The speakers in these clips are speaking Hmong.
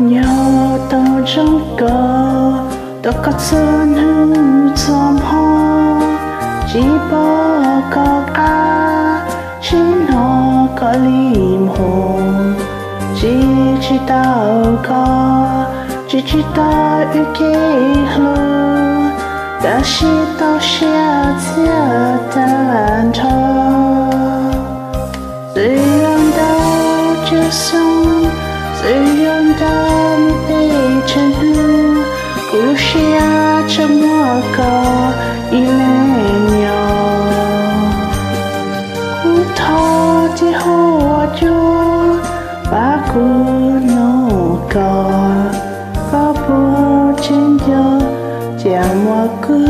Nyob tau ntsib koj, tau koj txhua hnub txhua hmo, tsis pom koj qab, tsis hnov koj li hmo, tsis tsis tau koj, tsis tsis tau wb kev hlub, tab sis tau siab txias tag nrho. Txawm yuav ntau tsawg xyoo, txawm yuav ntau peb tsev hnub, kuv lub siab tseem muaj koj ib leeg nyob. Kuv thov tib huab cua, pab kuv nug koj, koj puas tseem nco tias muaj kuv.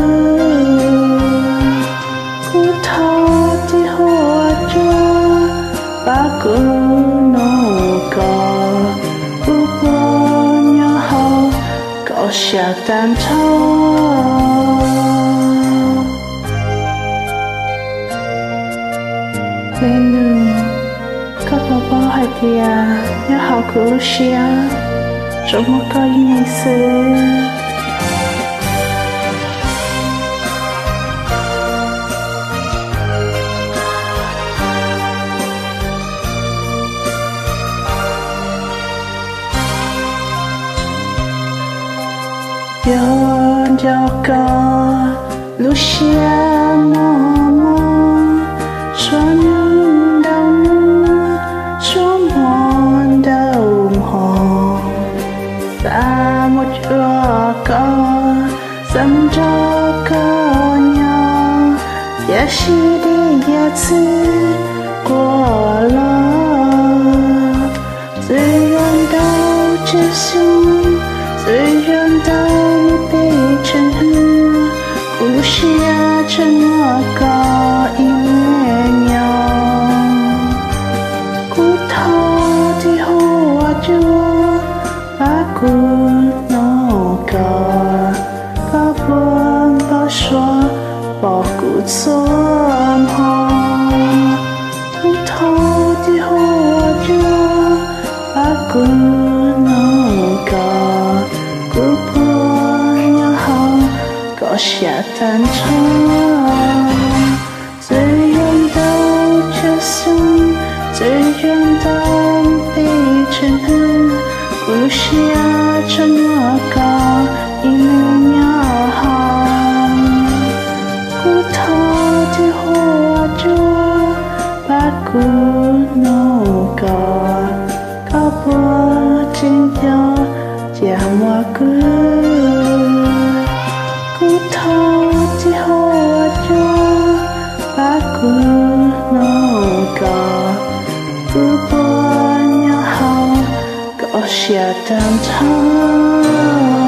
Kuv thov tib huab cua, pab kuv nug koj, kuv puas nyob hauv koj siab tag nrho. Leej nus, koj puas paub hais tias nyob hauv kuv lub siab tsuas muaj koj ib leeg xwb. Yog nco koj lub siab mos mos, suav hnub ntau hnub, suav hmo ntau hmo, xav mus cuag koj, xav mus nrog koj nyob, tiam sis dej ya txwb quas los. Txawm yuav ntau tsawg xyoo, txawm yuav ntau peb tsev hnub, kuv lub siab tseem muaj koj ib leeg nyob. Kuv thov tib huab cua, pab kuv nug koj, koj puas npau suav pom kuv txhua hmo. Kuv thov tib huab cua, pab kuv nug koj, kuv puas nyob hauv koj siab tag nrho. Txawm yuav ntau tsawg xyoo, txawm yuav ntau peb tsev hnub, kuv lub siab tseem muaj koj ib leeg nyob hauv. Kuv thov tib huab cua, pab kuv nug koj, koj puas tseem nco tias muaj kuv. Kuv thov tib huab cua, pab kuv nug koj, kuv puas nyob hauv koj siab tag nrho.